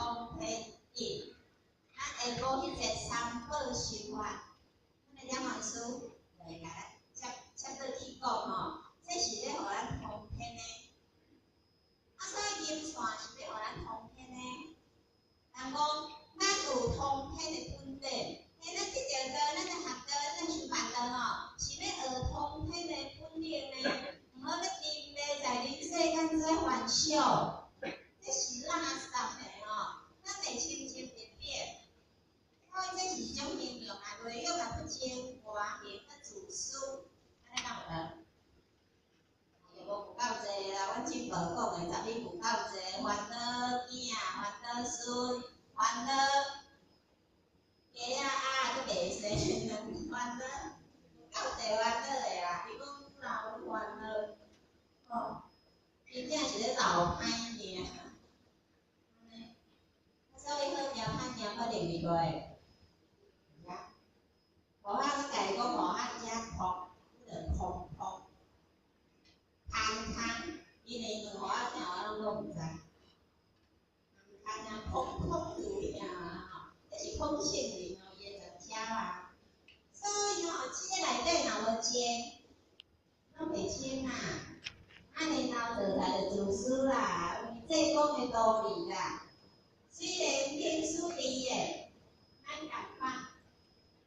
通天印。咱下晡彼節三寶修法，咱的點完師就會共咱接接倒去講吼，這是咧予咱通天的。啊，所以金線是欲予咱通天的。人講咱有通天的本體，嘿，咱得著道，咱來學道，咱來修法道吼，是欲學通天的本領呢，毋好欲沉迷在人世間這幻想，這是垃圾的吼，咱會清清白白。所以這是一種形容啊，袂用啊不精外形佮自私，按呢敢有無？又無有夠濟啦，阮進步講的十一有夠濟，煩惱囝、煩惱孫、煩惱雞仔鴨閣袂生，煩惱有夠濟煩惱的啦。伊講老煩惱，吼，真正是咧老歹命。所以好命歹命可能離過。無法我家己講無法遮空，叫做空空，空空，伊連問予我聽，我攏閣毋知。空啊，空空如也吼，這是空性靈哦，伊會十招啊。所以吼，這個內底若無靜，攏袂清啊。啊，然後就來就自私啦，有這講的道理啦。雖然天書佇的，咱共款。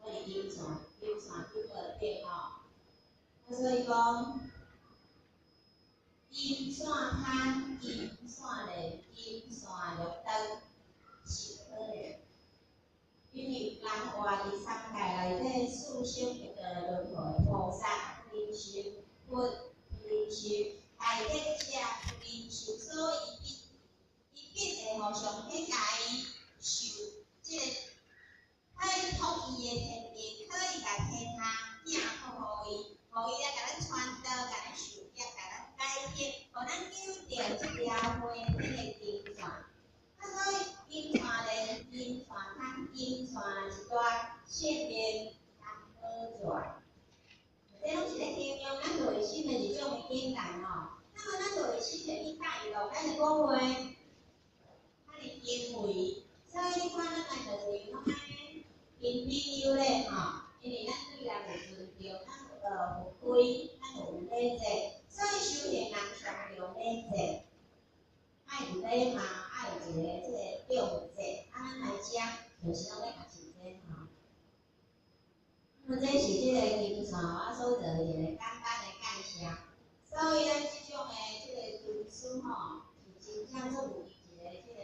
我佇金線，金線九個頂吼，啊，所以講金線攤、金線連、金線玉燈是好的，因為人活佇三界內底，四生八道輪迴，菩薩不忍受，佛不忍受，大德者不忍受，所以伊必會予上帝共伊受這個。可以託伊的天命，可以共天下寄託予伊，予伊來共咱傳道，共咱授業，共咱解脫，予咱救著這條回天的金線。啊，所以金線連、金線攤、金線一大性命難保全。這攏是咧形容咱內心的一種的境界吼。那麼咱內心的去帶動咱的講話，咱的行為，所以你看咱來道場攏愛彬彬有禮吼，因為咱對人有尊重，咱有佛規，咱有禮節，所以修行人上重禮節，愛有禮貌，愛有一個這個重節，啊，咱來遮就是攏欲學習這吼。那麼這是這個金線我所做的一個簡單的介紹。所以咱這種的這個尊師吼，是真正足有伊一個這個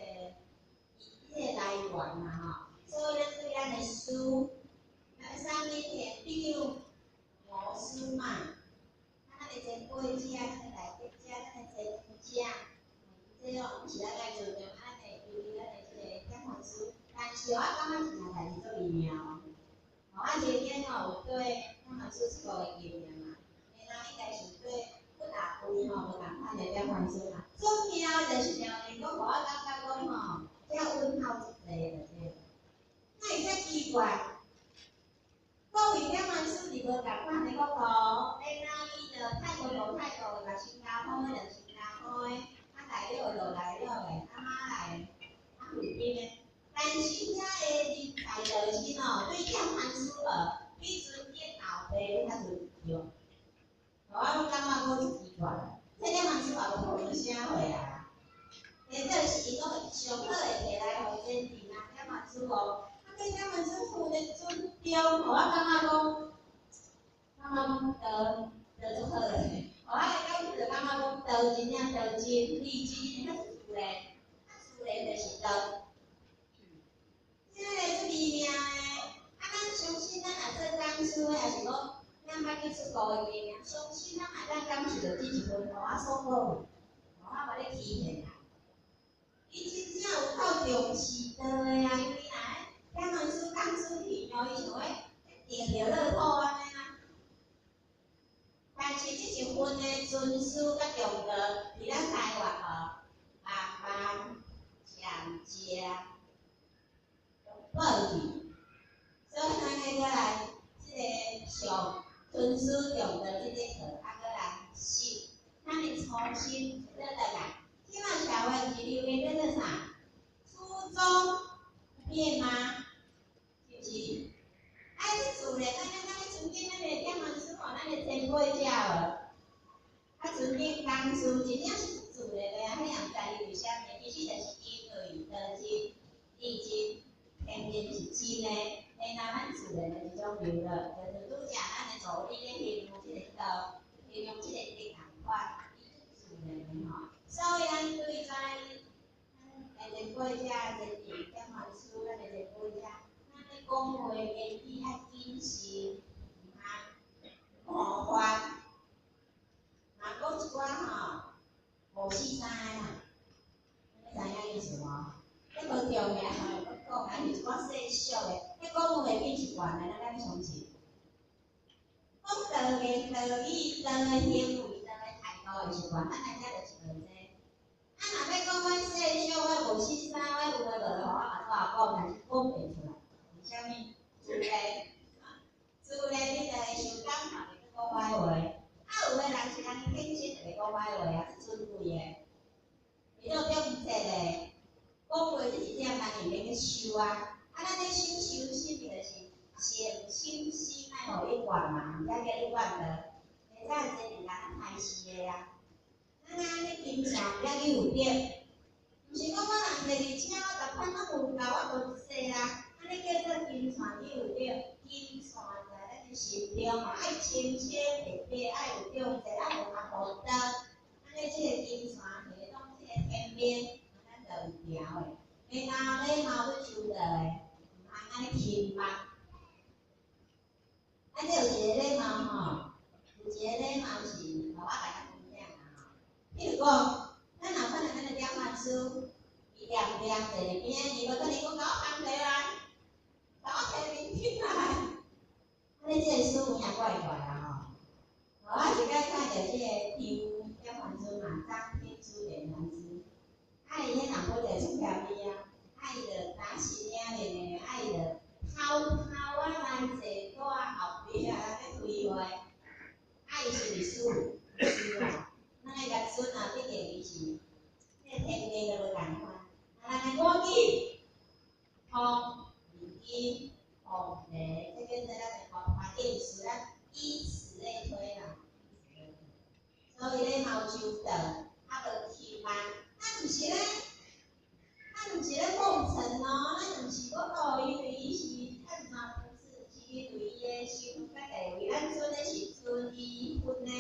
伊這個來源啦吼。所以咱對咱的師，咱啥物天必有謀師嘛，啊，咱的前輩者，咱的大德者，咱的前者，這種攏是咱愛尊重，啊，咱會尤其咱的這個點傳師。但是我感覺一件代誌足微妙。吼，啊，前天吼有對點傳師出國的經驗嘛，然後應該是對不大位吼無仝款的點傳師嘛。足妙就是妙的，講予我感覺講吼，遮溫厚一濟就對。那會遮奇怪？各位點傳師佇無仝款的國度，然後伊就泰國就泰國的，新加坡的就新加坡的，啊大陸的就大陸的，啊馬來的，啊菲律賓的。但是遐的人才就是吼，對點傳師無比尊敬老爸閣較尊重。我攏感覺講足奇怪，這點傳師也無討論啥貨啊。或者是伊講上好會提來予伊前進啊，點傳師無，啊對點傳師負的尊重，予我感覺講，感覺講道道足好的。我的感覺就感覺講道真正道真，理真，較是自然，啊自然就是道。這個足微妙的，啊，咱相信咱若做講師的，抑是講咱捌去出國的經驗，相信咱會當感受著這一份予我所講的，予我無咧欺騙人。伊真正有夠重視道的啊，因為若點傳師講出去哦，伊想欲得著樂土按呢啊。但是這一份的尊師佮重道，佇咱台灣吼，慢慢漸漸報去，所以咱愛閣來這個上尊師重道這節課，啊閣來拾咱的初心倒轉來。這馬社會一流的叫做啥？初衷。过者，前面点番师，咱的前辈者，咱咧讲话言语爱谨慎，毋通冒犯。若讲一寡吼五四三的啦，你知影意思无？这无重要，阁讲，啊是一寡世俗的，彼讲话变习惯的，咱敢相信？讲道言道语、道的行为、道的态度的习惯，咱来遮就是无这。啊，若欲讲阮世俗，我五四三，我有的无的吼，我嘛煞讲，但是讲袂出来。为啥物？自然，自然你就会受感化，会去讲歹话。啊，有的人是人天生就会讲歹话啊，这尊贵的。伊做中节的，讲话这一点咱用咧去修啊。啊，咱咧修修心，就是善心心爱予伊愿嘛，毋才叫你愿道。会使真人咱开示的啊。咱按呢金线才去有德，毋是讲我人坐伫遮，我逐摆拢有够，我无济啦。按呢叫做金线去有德，金线在咱的心中吼，爱清清白白，爱有中节，爱有合乎道。按呢这个金线系统，这个天命，咱就有调的。礼貌礼貌欲周到的，毋通按呢轻慢。啊，这有一个礼貌吼，有一个礼貌是，予我共咱分享啦吼。比如讲，咱若看著咱的点番师，伊念念坐伫边仔，伊无可能讲共我放提来，共我提面巾来。按呢这个师有影怪怪啦吼。我一摆看著这个天点番师嘛，张天师点番师，啊伊彼人本就出嫌伊啊，啊伊就打心领里的，啊伊就偷偷仔来坐桌后壁咧开会，啊伊是毋是师？师啊，咱的乐孙啊，毕竟伊是彼个天命都无仝款，啊咱来赶紧放面巾、放茶，这叫做咱的方法应事，咱以此类推啦。所以礼貌周到，啊无轻慢，咱毋是咧，咱毋是咧奉承哦，咱毋是讲哦，因为伊是，咱嘛毋是，是因为伊的身份佮地位，咱剩的是尊伊份的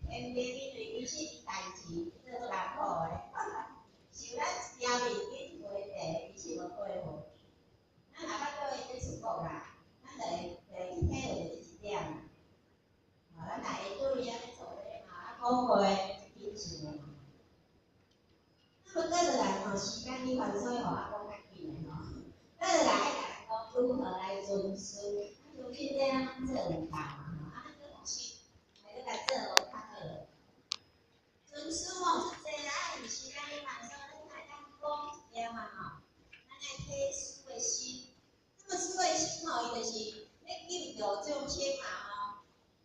天命，因为其实伊代志做足艰苦的，受咱一条面巾一杯茶，其实无过分。咱若捌叫伊咧出国啦，咱就会去体会著这一点啦。吼，咱若会对按呢做礼貌，啊讲话谨慎的嘛。那么倒落来吼，时间已关，所以吼，我讲较紧的吼。倒落来爱共咱讲如何来尊师，啊，相信这咱拢做有够嘛吼，啊，咱阁复习，来阁共做较好。尊师吼，足济啦，啊，有时间已关，所以咱会当讲一点啊吼。咱爱体师的心，那么师的心吼，伊就是咧救度众生嘛吼。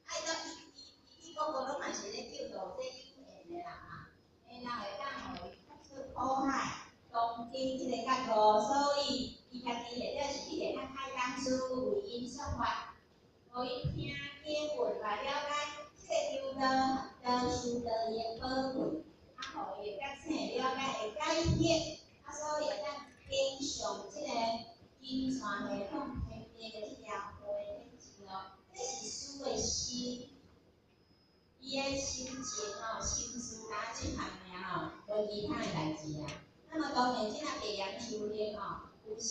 啊，伊到伊伊伊去各国拢嘛是咧救度这有缘的人嘛，然后会当予伊踏出苦海，当今这个觉悟，所以伊家己或者是去会当开讲师为𪜶说法，予𪜶听经文来了解这个求道道修道伊的宝贵，啊，予伊会觉醒了解会解脱，啊，所以会当跟上这个金线系统天命的这条花天之路，这是师的心，伊的心情吼，心思哪这项尔吼，无其他的代志啊。那么当然，这若白羊修行吼，有成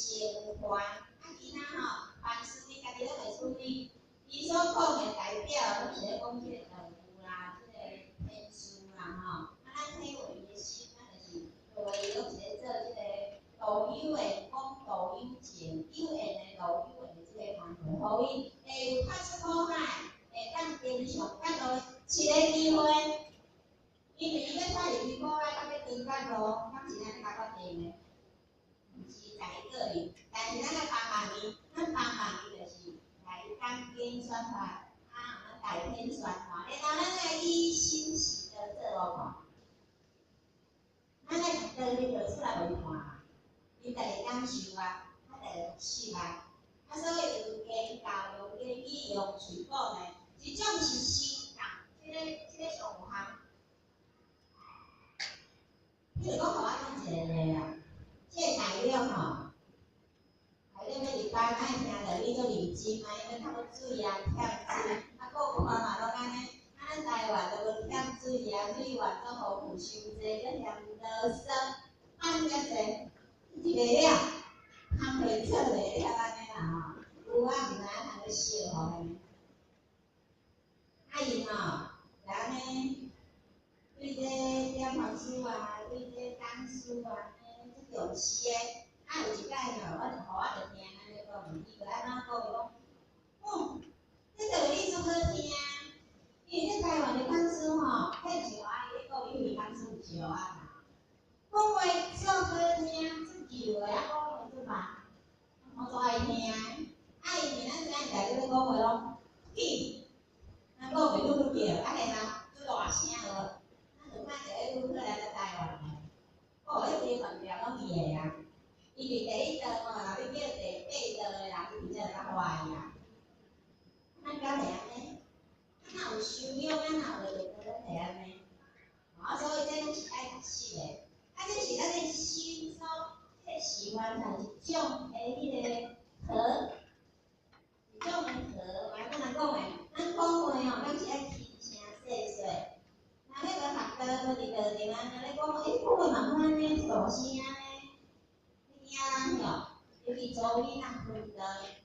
有坏，啊，其他吼，凡事你家己拢会处理。伊所讲的代表，拢是咧讲这个道具啦，这个天师啦吼。啊，咱体会伊的心，咱就是对伊拢是咧做这个道友的讲道友情，有缘的道友的这个工课，予伊会有踏出苦海，会当跟上觉悟一个机会。因为伊欲踏入去苦海，佮欲登觉悟，敢是咱共决定的？毋是在个人，但是咱爱帮忙伊，咱帮忙伊就是来讲经说法，啊，大天宣传，然后咱爱以心实的做予看。咱爱当日就出来予伊看嘛，伊家己感受啊，啊，就会学习啊。啊，所以用言教、用言语、用喙讲的，一种是心教，这个上有效。比如讲，予我讲一个例啦，这个大陆吼，大陆欲入班爱听著你足认真啊，因为较要水啊，欠水，啊，国外嘛拢按呢，啊，咱台湾都无欠水啊，水源总丰富伤济，阁嫌啰嗦，放遮济。一个了，通袂出来了按呢啦吼，有啊，毋知影通咧笑吼按呢。啊𪜶吼，就按呢，对这点传师啊，对这讲师啊，按呢足重视的。啊，有一摆吼，我就予我就听按呢讲，伊就按怎讲？伊讲，哦，这道理足好听，因为这台湾的讲师吼，彼是予我伊咧讲，因为讲师毋是予我啦。讲话足好听，足柔的，啊讲话足慢，我足爱听。啊，因为咱知影大家咧讲话拢紧，咱讲话愈愈叫，啊然后足大声无，咱就看著彼愈过来咧台湾的，哦，彼个台湾调拢伊的啊。伊伫第一道吼，若欲叫第八道的人，伊真正较欢喜啊。咱敢会按呢？咱若有修养，咱若有学道，咱会按呢？啊，所以这拢是爱学习的。啊，这是咱的心所，这个喜欢是一种的彼个和，一种的和。嘛，咱人讲的，咱讲话吼，咱是爱轻声细细。人咧无学道，无伫道场啊，若咧讲，欸，讲话嘛好按呢，足大声呢。你惊人哟？尤其查某囡仔分道，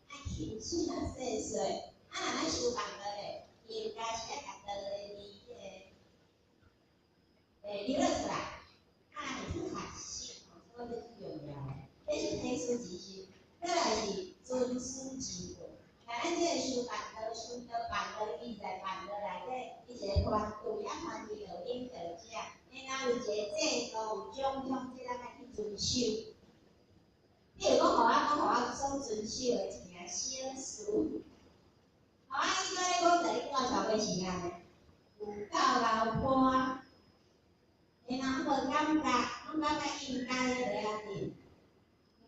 爱轻声细细。啊，若咱修办道咧，应该是爱共道的字彼个，欸，流了出来。啊，咱会去学习，吼，所以这足重要的。这是体师之心，再来是尊师之道。若咱这个修办道、修道办道，伊在办道内底，伊一个团队，啊，团队有领导者，然后有一个制度，有种种，这咱爱去遵守。比如讲，予我讲，予我所遵守的一件小事，予我伊阁咧讲，就咧挂超过时间的，有够流汗，然后无感觉，拢感觉应该的袂要紧。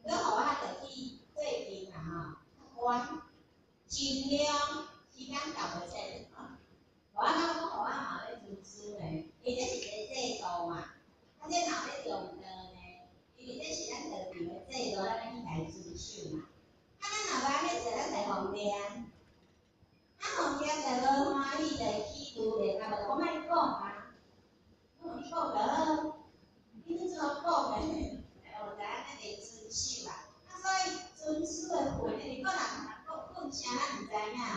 毋过，予我就去最近啦吼，较悬，尽量时间到袂切。予我感觉讲，予我嘛咧尊师呢，伊这是一个制度嘛，啊，这若有咧重道呢，因为这是咱道场的制度，咱爱去共伊遵守嘛。啊，咱若无按呢做，咱就予予掠。啊，予掠就无欢喜，就会起怒念，啊，无就讲莫讲啊，我讲你讲就好，你怎讲的？哦，知影咱会遵守啊。啊，所以尊师的训，你个人讲讲啥，咱毋知影吼。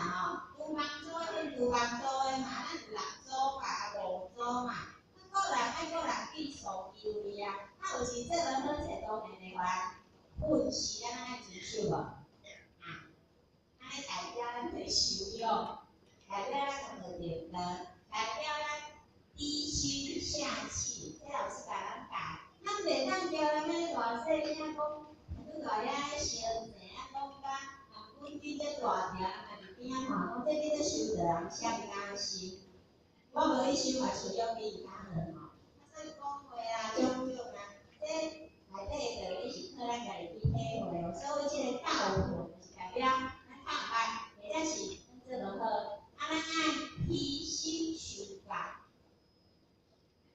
厨房组的分厨房组的嘛，咱有六组嘛，五组嘛。啊，个人爱个人去诉求伊啊。啊，有时做无好势，当然会予人训斥，咱爱遵守无？啊，按呢代表咱会修养，代表咱学着道，代表咱低声下气，这老师共咱教。咱袂当叫人咧大细声讲，拄大遐烧济啊，讲甲人军军这大条，人嘛伫边仔看，讲这叫做收著人闪家心。我无去收嘛，修养比伊较好吼。啊，所以讲话啊，种种啊，这内底的道理是靠咱家己去体会哦。所以这个教训就是代表咱较毋捌，或者是咱做无好，啊，咱爱虚心受教。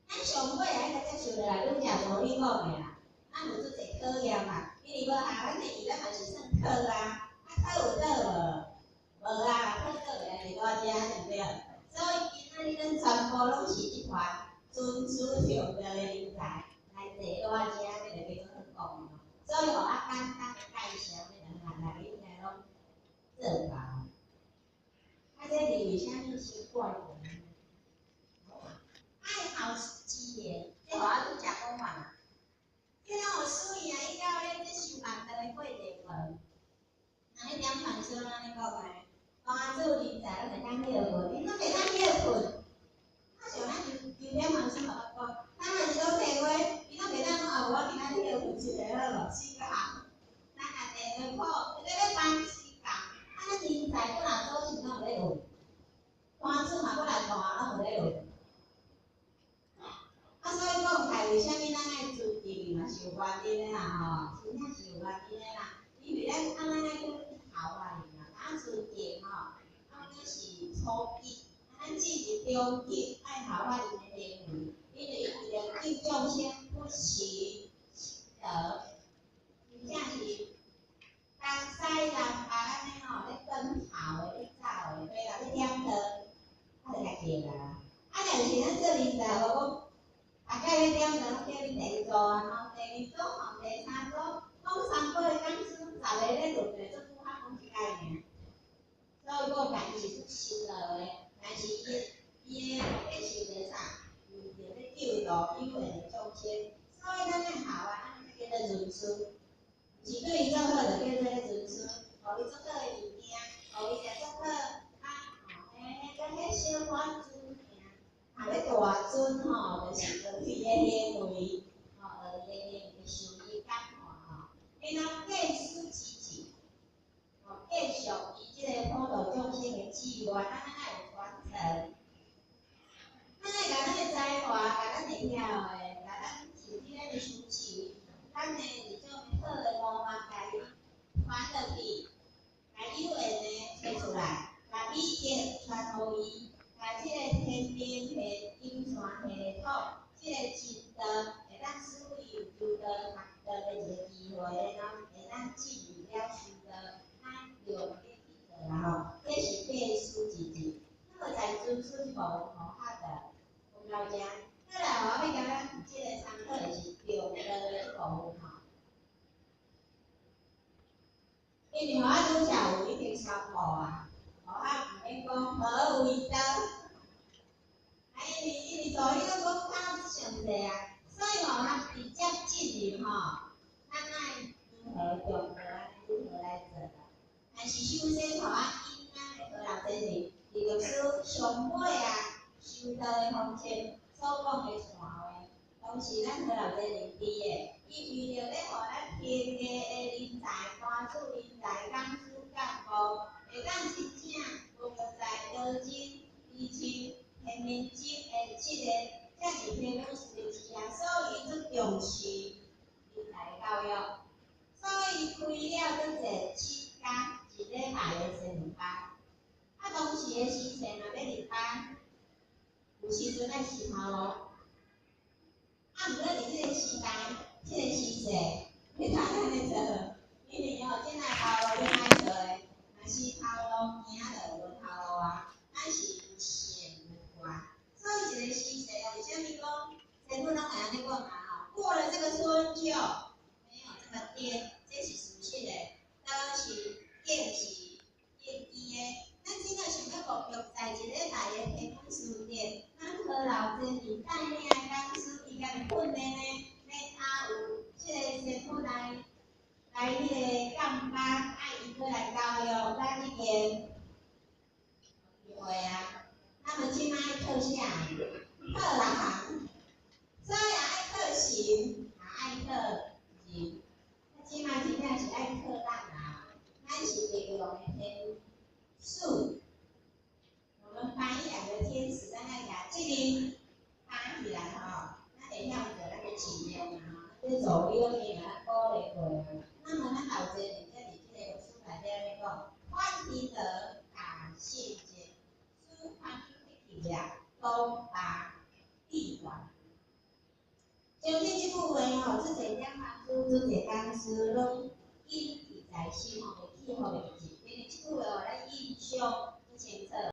咱上尾啊，个接受落来，拄才无你讲的啦，咱有足济考验嘛，因为无效，咱的伊咱嘛是算考啊，啊考有倒无？无啊，考倒袂来伫我遮，对毋对？所以今仔日咱全部拢是这团尊师重道的人才来坐我遮，这就叫做好讲吼。所以，予我简单的介绍，这两项大家应该拢做到。啊，这是为啥物是怪人？爱好之言，这予我拄才讲完啊。这拢有水啊，伊到咧这修办道的过程无？人彼点传说按呢讲的，大主人才拢会当歇睏，𪜶拢袂当歇睏。啊，像咱求求点传师嘛捌讲，咱若是拢电话，伊拢袂当讲啊，无我今仔日歇睏一下好无？死角。咱若电话簿，伫咧班时间，啊，咱人才本来祖先拢有咧问，大主嘛本来大拢有咧问。啊，所以讲起为啥物咱爱尊敬伊嘛是有原因的啦吼，真正是有原因的啦。因为咱啊，咱爱去效法伊嘛，啊尊敬吼，啊阮是初级，啊咱进入中级爱效法𪜶的行为，因为伊为著救众生不辞辛劳，真正是东西南北按呢吼，咧奔跑的，咧走的，对啦，咧点道，啊就共叫啦。啊，若是咱做人才无讲。逐摆咧点道，拢叫恁第一组啊，吼，第二组吼，第三组，是對伊做好，就叫做尊師，予伊足好的物件，予伊食足好，啊，吼，欸，咱彼小可尊爾，啊，欲大尊吼，就是學伊的行為，吼，學伊的行為受伊感化吼，然後繼續積極，吼，繼續伊這个普度眾生的志願，咱愛有傳承，咱愛共咱的才華，共咱會曉的，共咱甚至咱的修持，咱的這種好的模範，共伊傳落去，共有緣的揣出來，共美德傳予伊，共這个天頂下金山下土，這个真道會當使伊有求道學道的一个機會，然後會當進入了修道，咱就欲去做啦吼，這是繼師之志。那麼在尊師這部分吼，較就講到遮。過來我欲共咱這个參考的是中道的這部分吼。因為我拄才有已經宣布啊，吼啊，毋免講何為道，啊，因為助理攏講較詳細啊，所以吼，咱直接進入吼，咱愛如何中道，按呢如何來做啦？但是首先吼，我引咱的何老先生佇律師上尾啊，修道的方針所講的善話，當時咱何老先生佇的，伊為著欲予咱天下的人才、大主人才、講師幹部，會當真正運用在道真、義親、天命真的這个，才是天本事的志啊，所以伊足重視人才教育，所以伊開了足濟7工一禮拜的師範班。啊，當時的時辰若欲入班，有時陣愛尋頭路。啊，毋過佇這个時代，這个時勢，會當按呢做，因為吼，這若頭路你愛做的，若是頭路行就無頭路啊，咱是有限有懸，所以一個時勢為啥物講，師父攏會按呢講嘛吼，過了這個村就沒有這個店，這是事實的，道是景是應機的。咱這個想欲復育在一禮拜的天本書店，咱何老先生帶領的講師，伊家己訓練的，免他有這個師傅來彼个講班，愛伊閣來教育，咱已經有機會啊。那麼這擺愛靠啥？靠人，所以也愛靠神，也愛靠人。這擺真正是愛靠咱啊，咱是地球的天使，我們白養的天使，咱愛共責任擔起來吼，咱會曉做，咱就盡量嘛吼。這助理攏已經共咱鼓勵過啊。那麼咱老濟人才佇這个書內底按呢講，歡喜得感謝節，使環境的啊，東拔地短。相信這句話吼，足濟點老師、足濟講師攏謹記在心吼，會記予袂記。因為這句話予咱印象